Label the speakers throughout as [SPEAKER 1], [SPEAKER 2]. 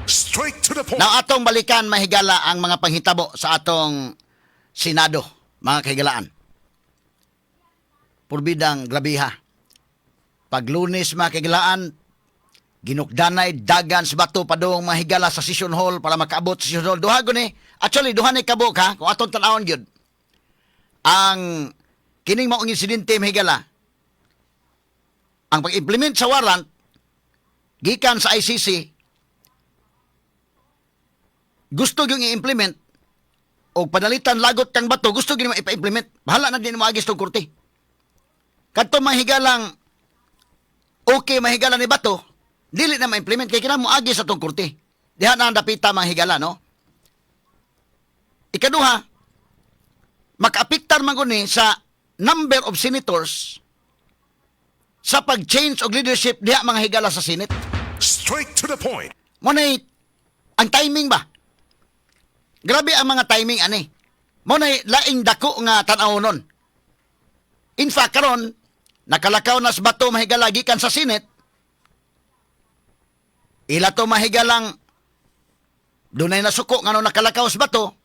[SPEAKER 1] Straight to the point.
[SPEAKER 2] Now atong balikan, mahigala, ang mga panghitabo sa atong Senado, mga kahigalaan. Purbidang grabiha. Pag Lunes, mga kahigalaan, ginukdanay dagan si Bato padung, mga higala, sa session hall para makaabot sa session hall. Duha ni, actually duha ni kabuk ha, kung atong tan-awon gyud. Ang kining maong insidente, mahigala, ang pag-implement sa warrant gikan sa ICC, gusto yung i-implement o padalitan lagot kang Bato, gusto gyud mo ipa-implement, bahala na din mo agi sa korte. Kadto mahigalang okay, mahigala, ni Bato, dili na ma-implement kay kinahanglan mo agi sa tong korte. Diha na ang dapita, mga higala, no? Ikaduha, makaapektar man guni sa number of senators sa pag-change og leadership diha, mga higala, sa Senate.
[SPEAKER 1] Straight to the point.
[SPEAKER 2] Mo na ang timing ba? Grabe ang mga timing ani. Mo na laing dako nga tan-aw nun. In fact, karon nakalakaw na sa Bato, mahigala, gikan sa Senate. Ila to, mahigalang, dunay nasuko nga no nakalakaw sa Bato.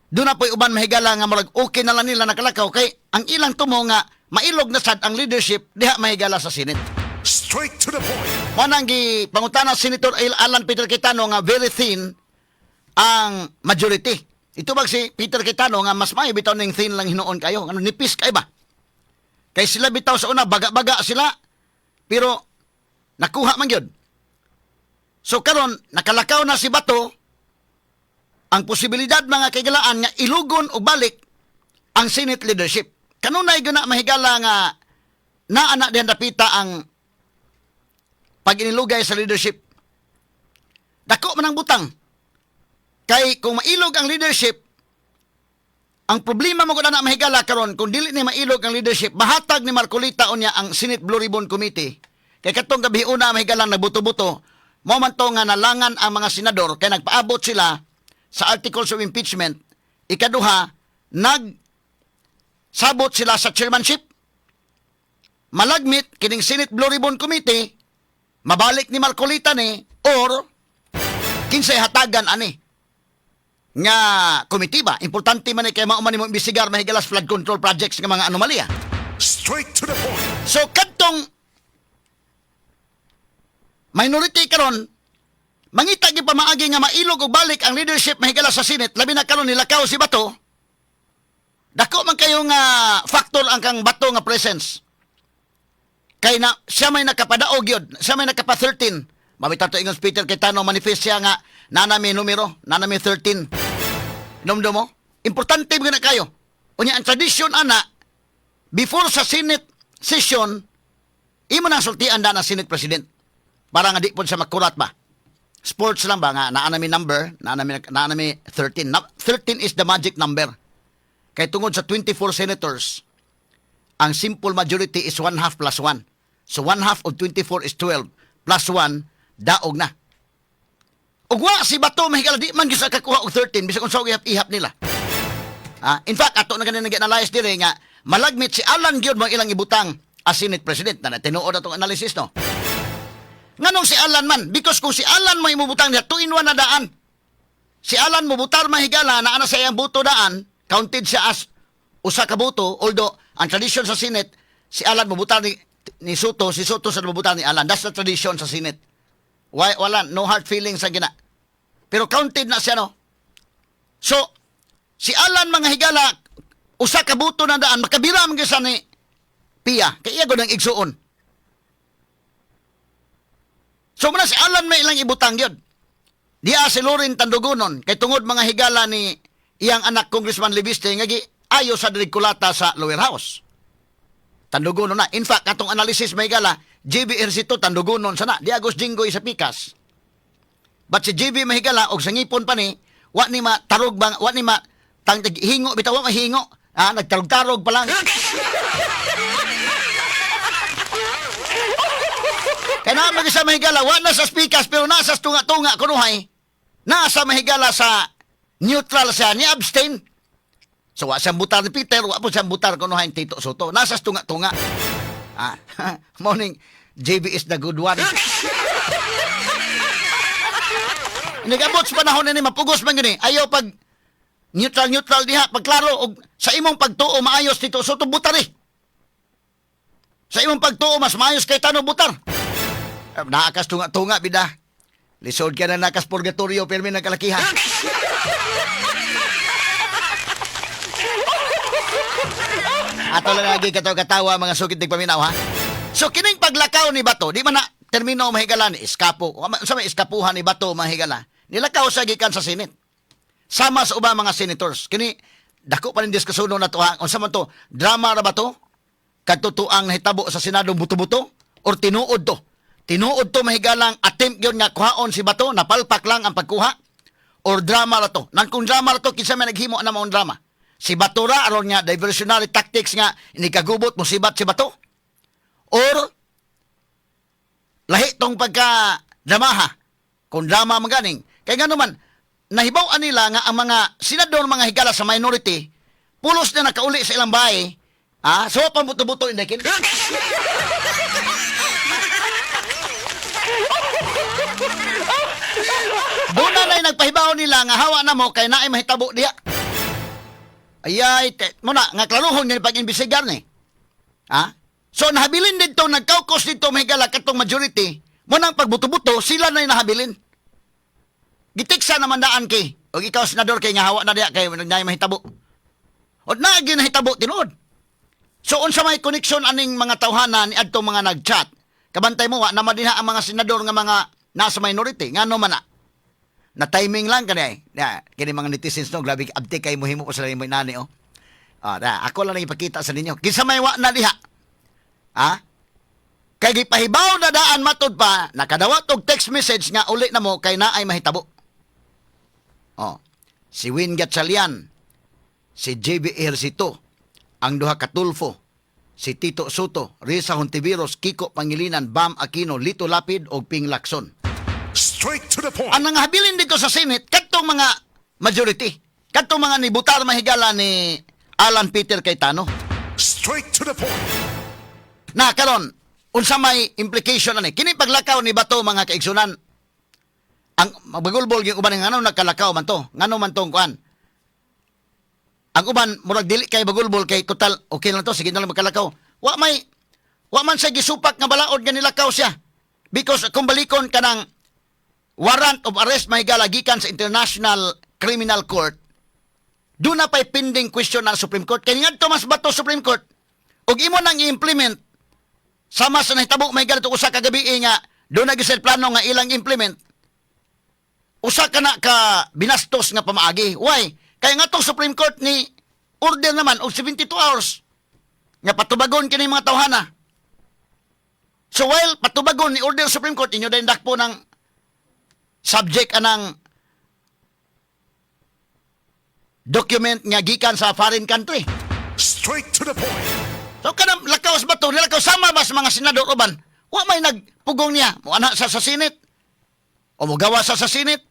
[SPEAKER 2] Doon na po'y uban, mahigala, nga murag okay na lang nila nakalakaw kay ang ilang tumo nga mailog na sad ang leadership diha, mahigala, sa Senate.
[SPEAKER 1] Straight to the point.
[SPEAKER 2] Mo nang gi pangutana Senator Alan Peter Cayetano nga very thin ang majority. Ito bag si Peter Cayetano nga mas may bitaw ning thin lang hinuon kayo. Ano, nipis kay ba? Kay sila bitaw sa una baga-baga sila pero nakuha man gyud. So karon nakalakaw na si Bato, ang posibilidad, mga kaigalaan, nga ilugon o balik ang Senate leadership. Kanunay gyud na, mahigala, nga naa na diyan dapita ang pag inilugay sa leadership. Dako man ang butang. Kay kung mailog ang leadership, ang problema mo na, mahigala, karon kung dili ni mailog ang leadership, mahatag ni Marcoleta unya ang Senate Blue Ribbon Committee. Kay katong gabi una, mahigala, nagbuto-buto, mo man to nga nalangan ang mga senador kay nagpaabot sila sa articles of impeachment. Ikaduha, nag sabot sila sa chairmanship. Malagmit kining Senate Blue Ribbon Committee, mabalik ni Marcoleta ni or kinsay hatagan ani nga komite ba? Importante man ni kay mao man nimo imbestigar, mahigala, sa flood control projects nga mga anomalya.
[SPEAKER 1] Straight to the point.
[SPEAKER 2] So kadtong minority karon mangita gyud pamaagi nga mailog og balik ang leadership, mahigala, sa Senate, labi na karon nilakaw si Bato. Dako man kayo nga factor ang kang Bato nga presence. Kay na siya may nakapadaog yun, siya may nakapa 13. Mabitaw to ingon si Peter Cayetano, manifest siya nga naa nami numero, naa nami 13. Inomdom mo? Importante ba na kayo? Unya ang tradisyon ana, before sa Senate session, imo nang sultian na ng Senate President. Para nga di po siya makurat ba? Sports lang ba nga naa nami number, naa nami 13. 13 is the magic number. Kay tungod sa 24 senators, ang simple majority is 1 half plus 1. So 1 half of 24 is 12 plus 1, daog na. Ug wa si Bato, mahigala, di man gyud sa kakuha og 13 bisag unsa og ihap-ihap nila. Ah, in fact, ato na ganin nag-analyze dire nga malagmit si Alan gyud mo ilang ibutang as Senate President na tinuod atong analysis, no. Nganong si Alan man? Because kung si Alan mo imubutang niya, 2 in 1 na daan. Si Alan mo butar, mahigala, na ana sa iyang buto daan, counted siya as usa ka boto, although ang tradition sa Senate, si Alan mobutar ni Sotto, si Sotto sa mobutar ni Alan. That's the tradition sa Senate. Why, wala, no hard feelings sa gina. Pero counted na siya, no? So, si Alan, mga higala, usa ka boto na daan, makabira man gyud sa ni Pia, kay iya gud ang igsuon. So muna si Alan may ilang ibutang yun. Diya si Loren Tandugonon, kay tungod, mga higala, ni iyang anak Congressman Leviste nga gi ayo sa kulata sa lower house. Tandugonon na. In fact, atong analysis, may higala, JV Ejercito Tandugonon sana. Di Agos Jinggoy sa pikas. But si JV, mahigala, og sa ngipon pa ni, wa ni ma tarog bang, wa ni ma tang hingo bitaw, wa mahingo. Ah, nagtarog-tarog pa lang. Kaya na mag sa mahigala, wa na sa pikas pero nasa tunga-tunga kunuhay. Nasa, mahigala, sa neutral siya, ni abstain. So wa siyang butar ni Peter, wa po siyang butar kunuhay ni Tito Sotto. Nasa tunga-tunga. Ah, morning, JB is the good one. Nigabot sa panahon ni mapugos man gani. Ayaw pag neutral neutral diha, pagklaro og sa imong pagtuo maayos Tito Sotto, butar eh. Sa imong pagtuo mas maayos Cayetano, butar. Eh, naakas tunga-tunga bida. Lisod ka na nakas purgatorio pirmi ng kalakihan. Ato lang lagi kato katawa, mga sukit tigpaminaw, ha. So kining paglakaw ni Bato, di man na termino, mahigala, ni eskapo. Sa may eskapuhan ni Bato, mahigala. Nilakaw sa gikan sa Senate. Sama sa ubang mga senators. Kini dako pa rin diskusuno na to, ha. Unsa man to? Drama ra ba to? Kadto ang nahitabo sa Senado, buto-buto or tinuod to? Tinuod to, mahigalang attempt yun nga kuhaon si Bato, napalpak lang ang pagkuha or drama ra to? Nang kung drama ra to, kinsa may naghimo na maong drama? Si Bato ra aron nga diversionary tactics nga inikagubot musibat si Bato? Or lahi tong pagka dramaha? Kung drama man ganing, kay ngano man nahibaw-an nila nga ang mga senador, mga higala, sa minority pulos na nakauli sa ilang bahay. Ah, so pa buto-buto indekin. Doon na na'y nagpahibaw nila nga hawa na mo kay naay mahitabo diha. Ayay, te, muna, nga klaruhon nga pag-imbisigar ni. Ha? So nahabilin dito, nagkaukos dito, mahigala, katong majority, mo nang pagbuto-buto, sila na nahabilin. Gitiksa naman daan kay, o ikaw senador kay nga hawa na diya kay naay mahitabo. O naagi nahitabo tinuod. So unsa may connection aning mga tawhana ni adtong mga nag-chat? Kabantay mo wa naman dinha ang mga senador nga mga nasa minority. Ngano man na? Na timing lang kani ay. Ya, kini mga netizens no, grabe abti kay mohimo ko sila imo inani oh. Ah, da, ako lang ipakita sa ninyo. Kinsa may wa na diha? Ha? Kay gipahibaw na daan matud pa, nakadawat og text message nga uli na mo kay naay mahitabo. Oh. Si Win Gatchalian, si JB Ejercito, ang duha ka Tulfo, si Tito Sotto, Risa Hontiveros, Kiko Pangilinan, Bam Aquino, Lito Lapid og Ping Lacson.
[SPEAKER 1] Straight to the point.
[SPEAKER 2] Ang nangahabilin dito sa Senate, kadtong mga majority, kadtong mga nibutar, mahigala, ni Alan Peter Cayetano.
[SPEAKER 1] Straight to the point.
[SPEAKER 2] Na karon, unsa may implication ani? Kini paglakaw ni Bato, mga kaigsunan, ang mabagulbol yung uban nga ngano nagkalakaw man to, ngano man tong kuan. Ang uban murag dili kay bagulbol kay total okay lang to, sige na lang magkalakaw. Wa man sa gisupak nga balaod nga nilakaw siya. Because kung balikon kanang warrant of arrest, mahigala, gikan sa International Criminal Court, doon na pa'y pending question ng Supreme Court. Kaya nga mas Bato Supreme Court, ug imo nang i-implement, sama sa nahitabo, mahigala, ito usa ka gabi eh, nga doon na gyud plano nga ilang implement, usa ka na ka binastos nga pamaagi. Why? Kaya nga tong Supreme Court ni order naman og 72 hours nga patubagon kini mga tawhana. So while patubagon ni order Supreme Court, inyo din dakpo ng subject anang document nga gikan sa foreign country.
[SPEAKER 1] Straight to the point.
[SPEAKER 2] So kanang lakaw sa Bato, nilakaw sama ba sa mga senador uban? Wa may nagpugong niya. Mo ana sa Senate. O mogawa sa Senate.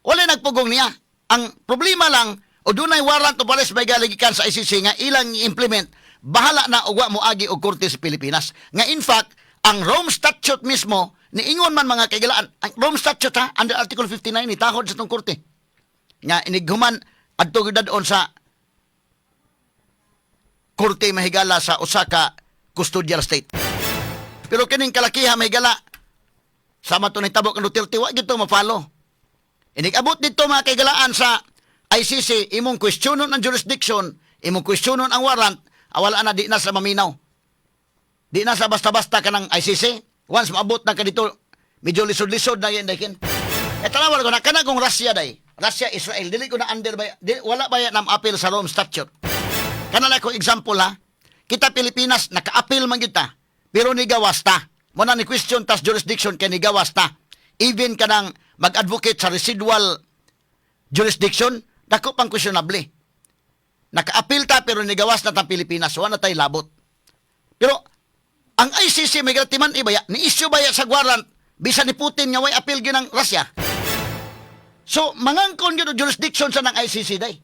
[SPEAKER 2] Wala nagpugong niya. Ang problema lang, o dunay warrant of arrest may gikan sa ICC nga ilang i-implement, bahala na og wa mo agi og korte sa Pilipinas. Nga in fact, ang Rome Statute mismo, niingon man, mga kaigalaan, ang Rome Statute ha, under Article 59, ni tahod sa tong korte. Nga inighuman, adto gyud on sa korte, mahigala, sa usa ka custodial state. Pero kining kalakiha, mahigala, sama to nahitabo kang Duterte, wa gyud to ma-follow. Inig-abot dito, mga kaigalaan, sa ICC, imong questionon ang jurisdiction, imong questionon ang warrant, awala na, di na sa maminaw. Di na sa basta-basta ka ng ICC. Once maabot na ka dito, medyo lisod-lisod na yan, dakin. E tanawan ko na, kana kung Russia day, Russia, Israel, dili ko na under ba, di, wala ba yan ang appeal sa Rome Statute? Kana lang ko example ha. Kita Pilipinas, naka-appeal man kita. Pero nigawas ta. Muna ni question tas jurisdiction kay nigawas ta. Even kanang mag-advocate sa residual jurisdiction, dako pang questionable. Naka-appeal ta pero nigawas na tang Pilipinas, wala na tay labot. Pero ang ICC may gratiman ibaya, ni issue baya sa warrant bisa ni Putin nga way appeal gyud ng Russia. So mangangkon gyud og jurisdiction sa ng ICC day.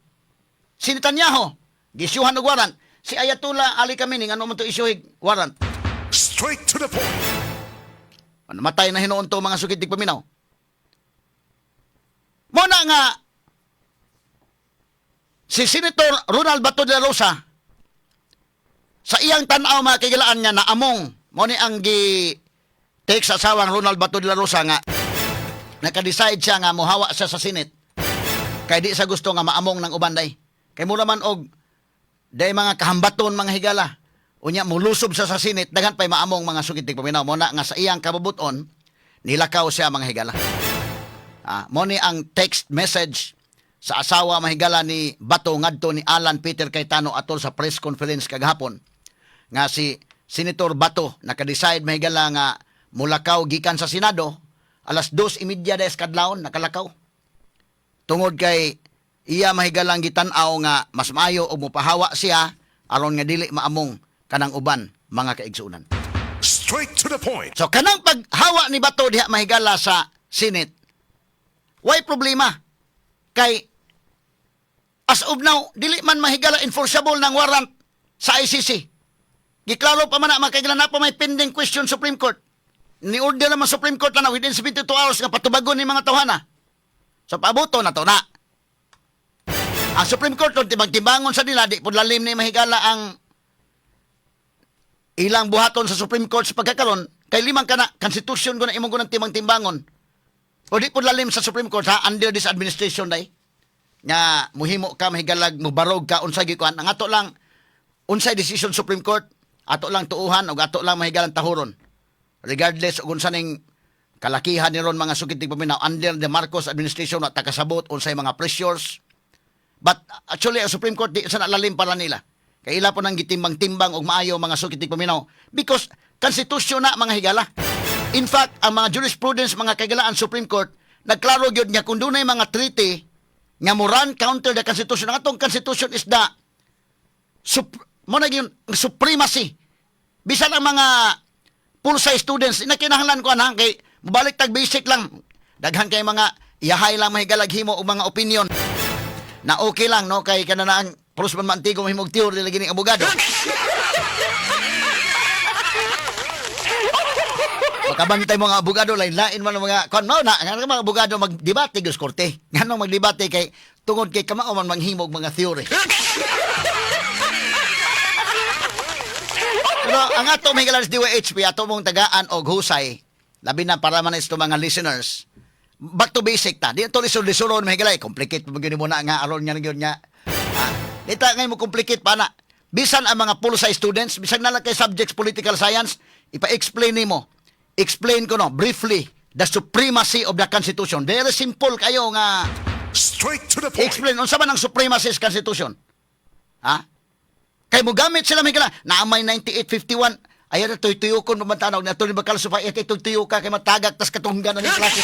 [SPEAKER 2] Si Netanyahu, gisyuhan og warrant. Si Ayatollah Ali Khamenei, ngano man to isyuhig warrant?
[SPEAKER 1] Straight to the point.
[SPEAKER 2] Namatay na hinuon to, mga sukit paminaw. Mao na nga si Senator Ronald Bato de la Rosa, sa iyang tan-aw, mga kahigalaan, nga naamong mo ni ang gi text sa asawang Ronald Bato de la Rosa nga naka-decide siya nga mohawa siya sa Senate kay di sa gusto nga maamong ng uban day. Kay mura man og day mga kahambaton, mga higala. Unya mulusob siya sa Senate, daghan pay maamong, mga sukit tigpaminaw. Mao na nga sa iyang kabubuton, nilakaw siya, mga higala. Ah, mo ni ang text message sa asawa, mahigala, ni Bato ngadto ni Alan Peter Cayetano atol sa press conference kagahapon nga si Senator Bato naka-decide, mahigala, nga mulakaw gikan sa Senado alas 2:30 des kadlawon. Nakalakaw tungod kay iya, mahigalang, gitan-aw nga mas maayo og mopahawa siya aron nga dili maamong kanang uban, mga kaigsuonan.
[SPEAKER 1] Straight to the point.
[SPEAKER 2] So kanang paghawa ni Bato diha, mahigala, sa Senate, way problema. Kay as of now, dili man, mahigala, enforceable ng warrant sa ICC. Giklaro pa man na, mga kaigala, na pa may pending question Supreme Court. Ni-order naman Supreme Court na within 72 hours nga patubagon ni mga tawhana. So paaboto na to na. Ang Supreme Court, kung tibang-timbangon sa nila, di po lalim ni, mahigala, ang ilang buhaton sa Supreme Court sa pagkakaron kay limang kana constitution ko na imong kunang timbang-timbangon. O di po lalim sa Supreme Court ha, under this administration day nga muhimo ka, mahigalag, mubarog ka unsay gikuan. Ang ato lang, unsay decision Supreme Court, ato lang tuuhan ug ato lang, mahigalang, tahuron regardless og unsa ning kalakihan ni ron, mga sukit paminaw. Under the Marcos administration at takasabot unsay mga pressures, but actually ang Supreme Court di sa lalim para nila kay ila po nang gitimbang-timbang og maayo, mga sukit paminaw, because constitution na, mga higala. In fact, ang mga jurisprudence, mga kahigalaan, Supreme Court nagklaro gyud nga kung dunay mga treaty nga mo run counter the constitution, ang atong constitution is the mo na gyud supremacy. Bisan ang mga pulsa students ina kinahanglan ko ana kay mobalik tag basic lang. Daghan kay mga iyahay lang, mahigalag, himo og mga opinion na okay lang, no, kay kana na ang pulos man mantigo mahimog theory lagi ning abogado. Makabantay mga abogado, lain-lain man ang mga kon mao na nga mga abogado magdebate gyud sa korte. Nganong magdebate? Kay tungod kay kamao man manghimog mga theory. Pero ang ato may sa DYHP, ato mong tagaan og husay, labi na para man ito mga listeners. Back to basic ta. Di ito lisod-lisoron, may galay. Complicate pa gyud mo na nga aron nga gyud nga. Ah, di ta ngay mo complicate pa na. Bisan ang mga pulsa students, bisan na lang kay subjects political science, ipa-explain nimo. Explain ko no, briefly, the supremacy of the Constitution. Very simple kayo nga
[SPEAKER 1] Straight to the point.
[SPEAKER 2] explain unsa man ang supremacy sa Constitution. Ha? Kay mo gamit sila may kala na may 9851 ayaw na tuyuyokon mamantanaw ni Atty. Bacal Supa iti tuyuyo ka kay matagak tas katunggan na ni klase.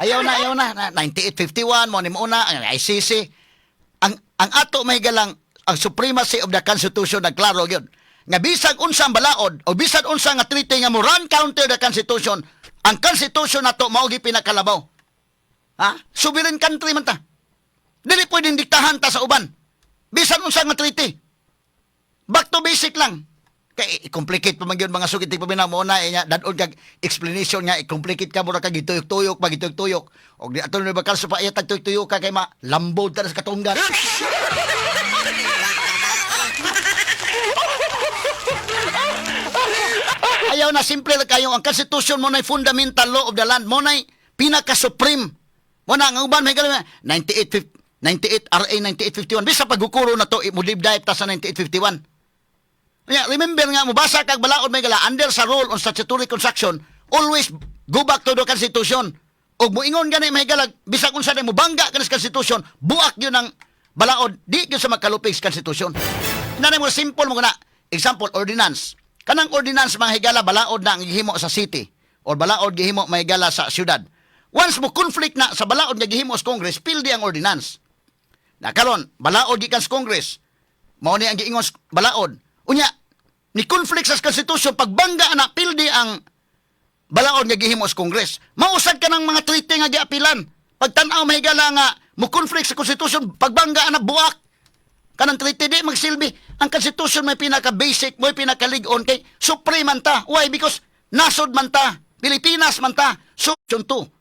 [SPEAKER 2] Ayaw na, ayaw na. 9851 mo ni mo una ang ICC. Ang ato may galang ang supremacy of the Constitution, nagklaro gyud nga bisag unsa ang balaod o bisag unsa nga treaty nga mo run counter the Constitution, ang Constitution nato mao gi pinakalabaw. Ha? Sovereign country man ta. Dili pwedeng diktahan ta sa uban. Bisan unsa nga treaty. Back to basic lang. Kay i-complicate pa man gyud, mga sugit paminaw mo na eh, nga dadon kag explanation nga i-complicate ka, mura kag gituyok-tuyok pa gituyok-tuyok. Og di ato ni bakal sa pa tag tuyok-tuyok ka kay ma lambod ta sa katunggan. Ayaw na, simple lang kayo. Ang Constitution mo na fundamental law of the land. Mo na pinaka-supreme. Mo na, ang uban, may galing, 98, 98 RA 9851. Bisa pagkukuro na to, mo deep dive ta sa 9851. Kaya, remember nga, mubasa kag balaod, may gala, under sa rule on statutory construction, always go back to the Constitution. Og muingon gani, may galag, bisag unsa na mubangga ka sa Constitution, buak yun ang balaod, di gyud sa magkalupig sa Constitution. Inanay mo, simple mo na. Example, ordinance. Kanang ordinance, mga higala, balaod na ang gihimo sa city or balaod gihimo, mga higala, sa syudad. Once mo conflict na sa balaod nga gihimo sa Congress, pildi ang ordinance. Na karon, balaod gikan sa Congress. Mao ni ang giingon sa balaod. Unya, ni conflict sa Constitution, pagbangga ana, pildi ang balaod nga gihimo sa Congress. Mausad ka ng mga treaty nga giapilan. Pagtan-aw, mahigala, nga mo conflict sa Constitution, pagbangga ana, buak. Kanang treaty di magsilbi. Ang Constitution may pinaka-basic, may pinaka-lig-on kay supreme man ta. Why? Because nasod man ta. Pilipinas man ta. Section 2.